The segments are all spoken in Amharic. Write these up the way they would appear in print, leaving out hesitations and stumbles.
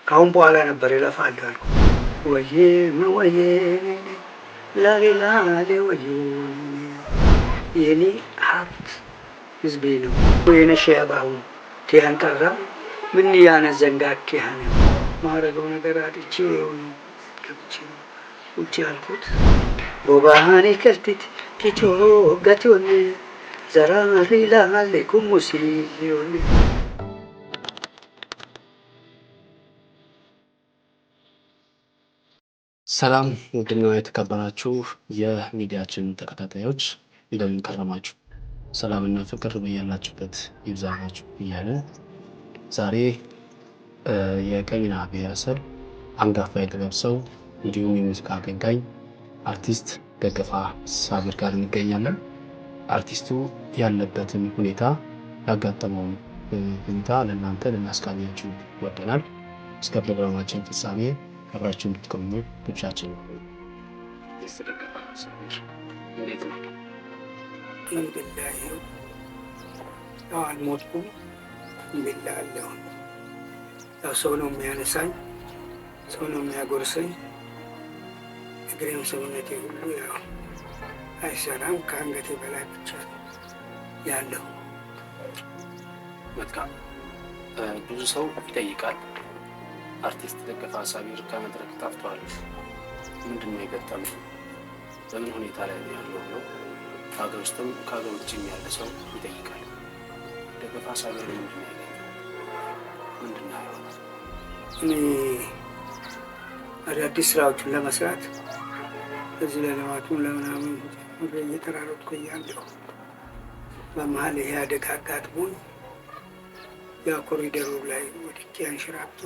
ከአሁን በኋላ ነበር እለፋለሁ ያልኩት። ወዬ ወዬ ላሌ ወዬ፣ የኔ ሀብት ህዝቤ ነው። የነሸ ያባሁ ቲያን ቀራ ምን ያነ ዘንጋክ ያነ ማረገው ነገር አጥቼ ነው ገብቼ ውጭ ያልኩት። ቦባሃኒ ከልቲት ኪቾ ገቲዮን ዘራሪ ላሌ ኩሙሲ ሊዮን። ሰላም ውድና የተከበራችሁ የሚዲያችን ተከታታዮች፣ እንደምን ከረማችሁ? ሰላምና ፍቅር በያላችሁበት ይብዛላችሁ እያለ ዛሬ የቀኝና ብሔረሰብ አንጋፋ የጥበብ ሰው እንዲሁም የሙዚቃ አቀንቃኝ አርቲስት ደገፋ ሳቢር ጋር እንገኛለን። አርቲስቱ ያለበትን ሁኔታ፣ ያጋጠመውን ሁኔታ ለእናንተ ልናስቃኛችሁ ወደናል። እስከ ፕሮግራማችን ፍጻሜ አብራችሁ እንድትቆዩ ግብዣችን ነው። አርቲስት ደገፋ ሳቢር፣ እንዴት ነው? አልሐምዱሊላህ፣ ያው አልሞትኩም፣ አልሐምዱሊላህ አለሁ። ያው ሰው ነው የሚያነሳኝ፣ ሰው ነው የሚያጎርሰኝ። እግሬም ሰውነቴ ሁሉ ያው አይሰራም፣ ከአንገቴ በላይ ብቻ ያለው። መልካም። ብዙ ሰው ይጠይቃል። አርቲስት ደገፋ ሳቢር ከመድረክ ጠፍቷል። ምንድን ነው የገጠመው? በምን ሁኔታ ላይ ነው ያለው ብሎ ከሀገር ውስጥም ከሀገር ውጭም ያለ ሰው ይጠይቃል። ደገፋ ሳቢር ምንድን ነው ያገኘው? ምንድን ነው የሆነው? እኔ አዳዲስ ስራዎችን ለመስራት እዚህ ለልማቱን ለምናምን እየተራረጥኩ እያለሁ በመሀል ይሄ አደጋ አጋጥሞኝ ያ ኮሪደሩ ላይ ወድቄ አንሸራቶ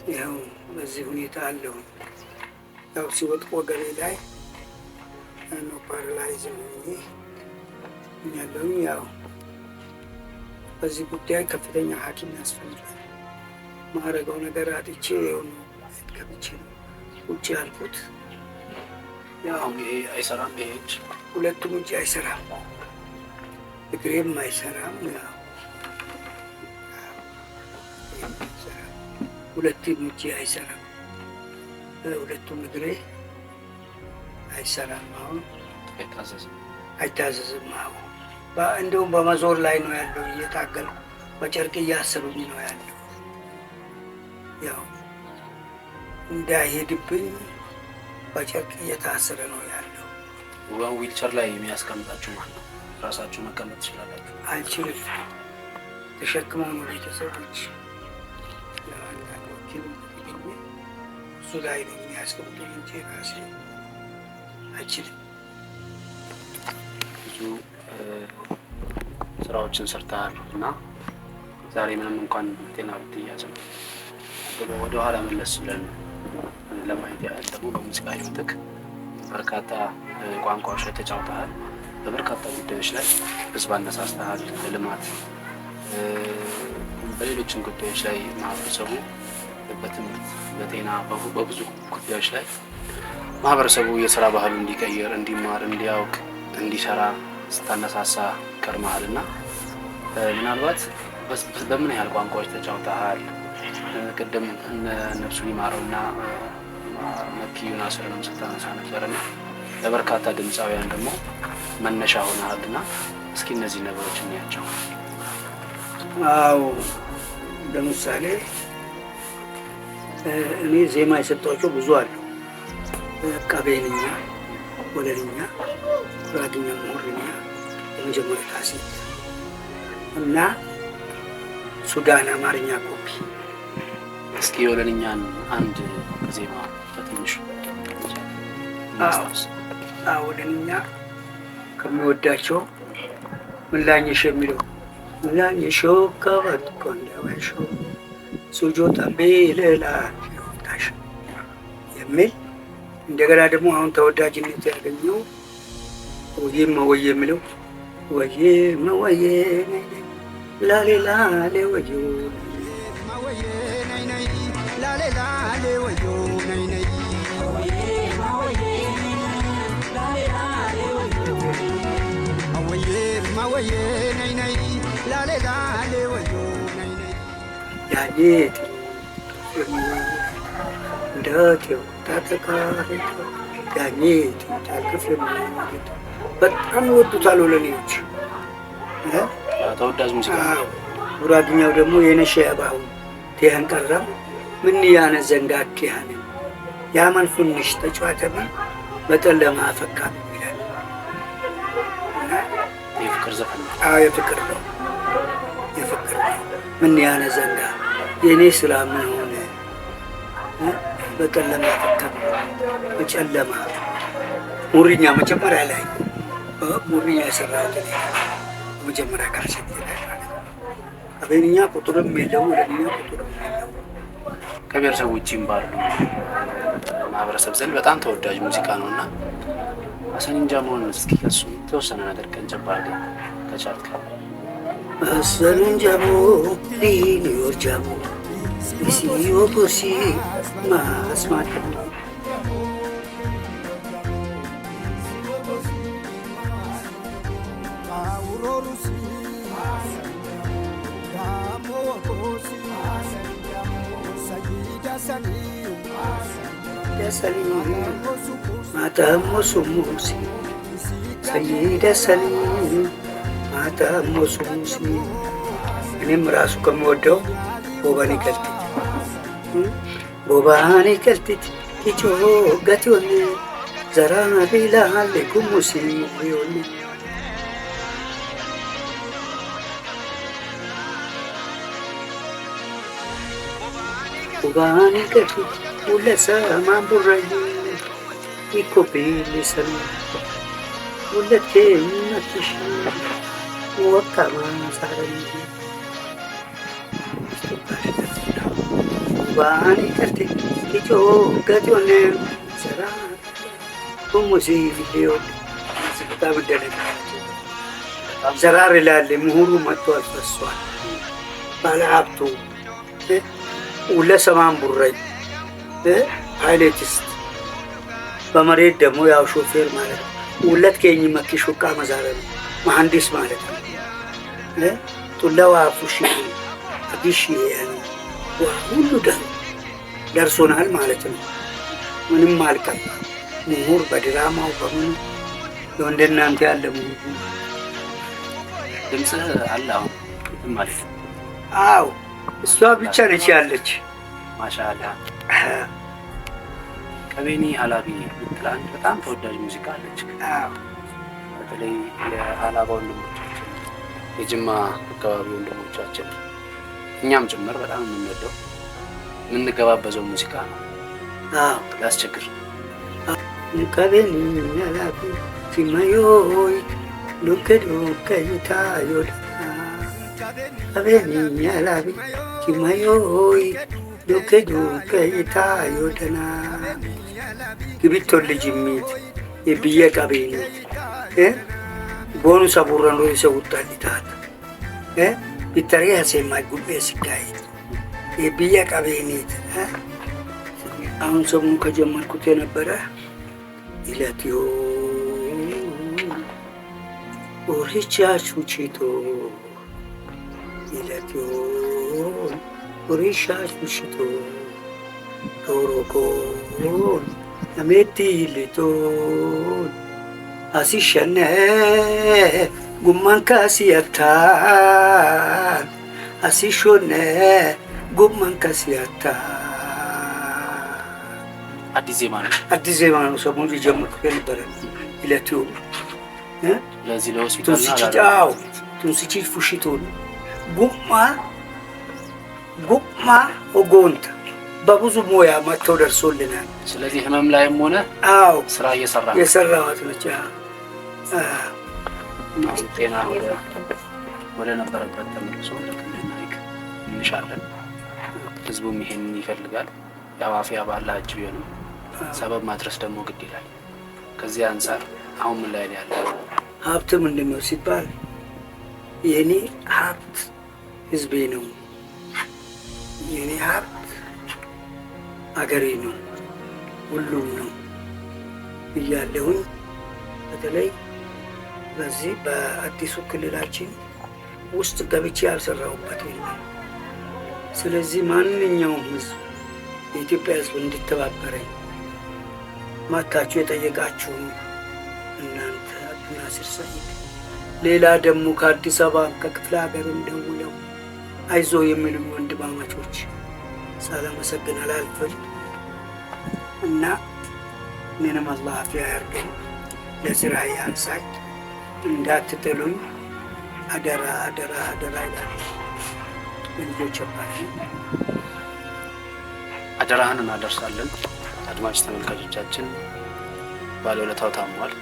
ይኸው በዚህ ሁኔታ አለሁ። ያው ሲወጥቅ ወገቤ ላይ ነው paralyze ሆኜ ያለሁኝ። ያው በዚህ ጉዳይ ከፍተኛ ሐኪም ያስፈልጋል። ማረገው ነገር አጥቼ ይኸው ነው ገብቼ ነው ውጭ ያልኩት። ያው አሁን ይሄ አይሰራም፣ ይሄ እጅ? ሁለቱም እጅ አይሰራም፣ እግሬም አይሰራም። ያው ሁለቱም እጅ አይሰራም፣ ሁለቱም እግሬ አይሰራም። አሁን አይታዘዝም። አይታዘዝም። አሁን እንደውም በመዞር ላይ ነው ያለው፣ እየታገልኩ በጨርቅ እያሰሩኝ ነው ያለው። ያው እንዳይሄድብኝ በጨርቅ እየታሰረ ነው ያለው። ዊልቸር ላይ የሚያስቀምጣችሁ ማን ነው? ራሳችሁ መቀመጥ ትችላላችሁ? አልችልም። ተሸክመው ነው ቤተሰቦች፣ አንዳንድ ወኪል ተገኘ፣ እሱ ላይ ነው የሚያስቀምጡኝ እንጂ ራሴ አልችልም። ብዙ ስራዎችን ሰርተሃል እና ዛሬ ምንም እንኳን ጤና ብትያዝም ወደ ኋላ መለስ ብለን ለማየት ያህል ደግሞ በሙዚቃ ህይወትህ በርካታ ቋንቋዎች ላይ ተጫውተሃል። በበርካታ ጉዳዮች ላይ ህዝብ አነሳስተሃል። ለልማት፣ በሌሎችም ጉዳዮች ላይ ማህበረሰቡ በትምህርት፣ በጤና፣ በብዙ ጉዳዮች ላይ ማህበረሰቡ የስራ ባህሉ እንዲቀይር፣ እንዲማር፣ እንዲያውቅ፣ እንዲሰራ ስታነሳሳ ከርመሃል እና ምናልባት በምን ያህል ቋንቋዎች ተጫውተሃል? ቅድም ነፍሱን ይማረውና መኪዩ ናስርንም ስታነሳ ነበርና ለበርካታ ድምፃውያን ደግሞ መነሻ ሆነሃል እና እስኪ እነዚህ ነገሮች እንያቸው። አዎ፣ ለምሳሌ እኔ ዜማ የሰጧቸው ብዙ አሉ። ቀቤንኛ፣ ወለልኛ፣ ጉራግኛ፣ ምሁርኛ የመጀመሪያ ካሴት እና ሱዳን አማርኛ ኮፒ። እስኪ የወለልኛን አንድ ዜማ በትንሹ። አዎ፣ ወለልኛ ከሚወዳቸው ምላኝሽ የሚለው፣ ምላኝሾ ከበት ኮንደወሾ ሱጆ ጠቤ ሌላ ታሽ የሚል፣ እንደገና ደግሞ አሁን ተወዳጅነት ያገኘው ወይም ወይ የሚለው፣ ወዬ መወዬ ላሌ ላሌ ወዮ ላሌ ላሌ ወዮ ነይ ነይ አወዬ ማወዬ ነይ ነይ ላሌ ላሌ ወዮ ነይ ነይ። ያኔ እንዳቴው ታጠቃሪቶ ዳኜ አልከፍልም። በጣም ይወዱታል ወለኔዎች። ተወዳጅ ሙዚቃ። ጉራግኛው ደግሞ የነሸ ያባሁ ቲያን ቀረም ምን ያነ ዘንጋክ ያነ ያመን ፉንሽ ተጫዋተም በጨለማ አፈካ ይላል። የፍቅር ዘፈን ነው። አዎ የፍቅር ነው፣ የፍቅር ነው። ምን ያነ ዘንጋ የኔ ስራ ምን ሆነ? በጨለማ አፈካ፣ በጨለማ ሙሪኛ መጀመሪያ ላይ ሙሪኛ የሰራሁት እኔ መጀመሪያ ካሴት ላይ ማለት ነው። አቤንኛ ቁጥርም የለው፣ ወለኛ ቁጥርም የለው። ከብሔረሰብ ውጭም ባሉ ማህበረሰብ ዘንድ በጣም ተወዳጅ ሙዚቃ ነው እና ሀሰን ጃሞን እስኪ ከሱ የተወሰነ ነገር ቀንጨብ አድርገህ ከቻልክ። ሀሰን ጃሞ ሊኒዮር ጃሞ ሲዮ ኩርሲ ማስማት ማተሞ ሱሙሲ ሰይደ ሰኒ ማተሞ ሱሙሲ። እኔም ራሱ ከምወደው ቦባኔ ገልቲት፣ ቦባኔ ገልቲት ኪቾ ገቲዮን ዘራ ቢላሌ ጉሙሲ ዮን ቦባኔ ገልቲት ሁለሰማን ቡራዩ ኢኮቤልሰን ሁለቴ መትሽ ወካማ ሳረኒ ባኒ ከርቲ ኪቾ ገቲዮን ሰራ ጉሙሲ ሊዮን በጣም እንደነገራቸው ዘራር ይላል። ምሁሩ መጥቷል፣ ፈሷል። ባለሀብቱ ሁለሰማን ቡራይ ፓይለቲስት በመሬት ደግሞ ያው ሾፌር ማለት ነው። ሁለት ኬኝ መኪ ሹቃ መዛረ ነው መሐንዲስ ማለት ነው። ጡለዋ ፉሺ አዲሽ ሁሉ ደርሶናል ማለት ነው። ምንም አልቀባ ምሁር በድራማው በምኑ እንደናንተ ያለ ምሁር። ድምፅህ አለ አሁን ማለት ነው። አዎ እሷ ብቻ ነች ያለች። ማሻአላህ። ቀቤኒ ሀላቢ የምትል አንድ በጣም ተወዳጅ ሙዚቃ አለች። በተለይ የሀላባ ወንድሞቻችን፣ የጅማ አካባቢ ወንድሞቻችን፣ እኛም ጭምር በጣም የምንወደው የምንገባበዘው ሙዚቃ ነው። ላስቸግር። ቀቤኒ ሀላቢ ሲማዮይ ዱከ ዱከ ዩታዮዳ ቀቤኒ ሀላቢ ሲማዮይ ዱከ ዱከ ዩታዮደና ግቢቶ ልጅ ሚት የብየ ቀቤኒት ቦኑ ሰቡረን ሮይሰ ውጣሊታት ቢተሪ ሀሴማ ጉቤ ሲካሄድ የብየ ቀቤኒት። አሁን ሰሞኑን ከጀመርኩት የነበረ ኢለትዮ ኦሪቻ ቹቺቶ ኢለትዮ ኦሪሻ ቹቺቶ ዶሮኮን ነሜቲ ሊቶን አሲሸነ ጉማን ካሲያታን አሲሾነ ጉማን ካሲያታን። አዲስ ዜማ ነው። አዲስ ዜማ ነው። ሰሞኑን የጀመርኩት የነበረ ኢለትዮ ለዚህ ለሆስፒታል ቱንስቺ አዎ ቱንስቺ ፉሽቶን ጉማ ጉማ ኦጎንታ በብዙ ሙያ መጥተው ደርሶልናል። ስለዚህ ህመም ላይም ሆነ አዎ ስራ እየሰራ ነው። የሰራኋት ነች። አሁን ጤና ወደ ነበረበት ተመልሶ እንድናይክ እንሻለን። ህዝቡም ይሄንን ይፈልጋል። ያው አፍያ ባላህ እጅ ቢሆንም ሰበብ ማድረስ ደግሞ ግድ ይላል። ከዚህ አንጻር አሁን ምን ላይ ነው ያለው? ሀብት ምንድን ነው ሲባል የኔ ሀብት ህዝቤ ነው። የኔ ሀብት አገሬ ነው፣ ሁሉም ነው እያለሁኝ በተለይ በዚህ በአዲሱ ክልላችን ውስጥ ገብቼ ያልሰራሁበት የለም። ስለዚህ ማንኛውም ህዝብ የኢትዮጵያ ሕዝብ እንዲተባበረኝ ማታችሁ የጠየቃችሁ እናንተ አብዱናስር ሰኢድ፣ ሌላ ደግሞ ከአዲስ አበባ ከክፍለ ሀገርም ደውለው አይዞ የሚሉኝ ወንድማማቾች ሳላመሰግን አላልፍም እና እኔንም አላህ አፊያ ያርገኝ፣ ለስራ ያንሳኝ፣ እንዳትጥሉኝ አደራ አደራ አደራ ይላል የልጆች አባት። አደራህን እናደርሳለን። አድማጭ ተመልካቾቻችን ባለውለታው ታሟል።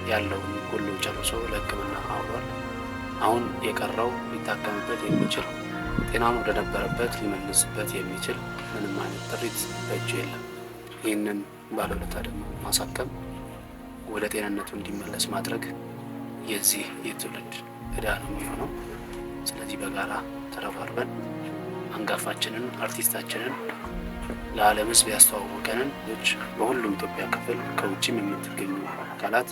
ያለውን ሁሉ ጨርሶ ለሕክምና አውሏል። አሁን የቀረው ሊታከምበት የሚችል፣ ጤናውን ወደነበረበት ሊመልስበት የሚችል ምንም አይነት ጥሪት በእጁ የለም። ይህንን ባለውለታ ደግሞ ማሳከም፣ ወደ ጤንነቱ እንዲመለስ ማድረግ የዚህ የትውልድ ዕዳ ነው የሚሆነው። ስለዚህ በጋራ ተረባርበን አንጋፋችንን አርቲስታችንን ለዓለም ሕዝብ ያስተዋወቀንን ች በሁሉም ኢትዮጵያ ክፍል ከውጭም የምትገኙ አካላት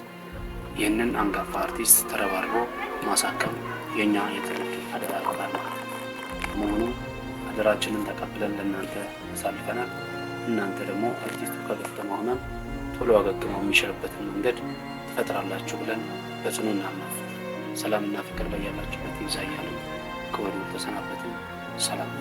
ይህንን አንጋፋ አርቲስት ተረባርቦ ማሳከም የእኛ የትውልድ አደራ ይሆናል። በመሆኑ አደራችንን ተቀብለን ለእናንተ አሳልፈናል። እናንተ ደግሞ አርቲስቱ ከገጠመው ሕመም ቶሎ አገግመው የሚሽርበትን መንገድ ትፈጥራላችሁ ብለን በጽኑ እናምናለን። ሰላምና ፍቅር በያላችሁበት ይብዛ እያልን ከወዲሁ ተሰናበትን። ሰላም።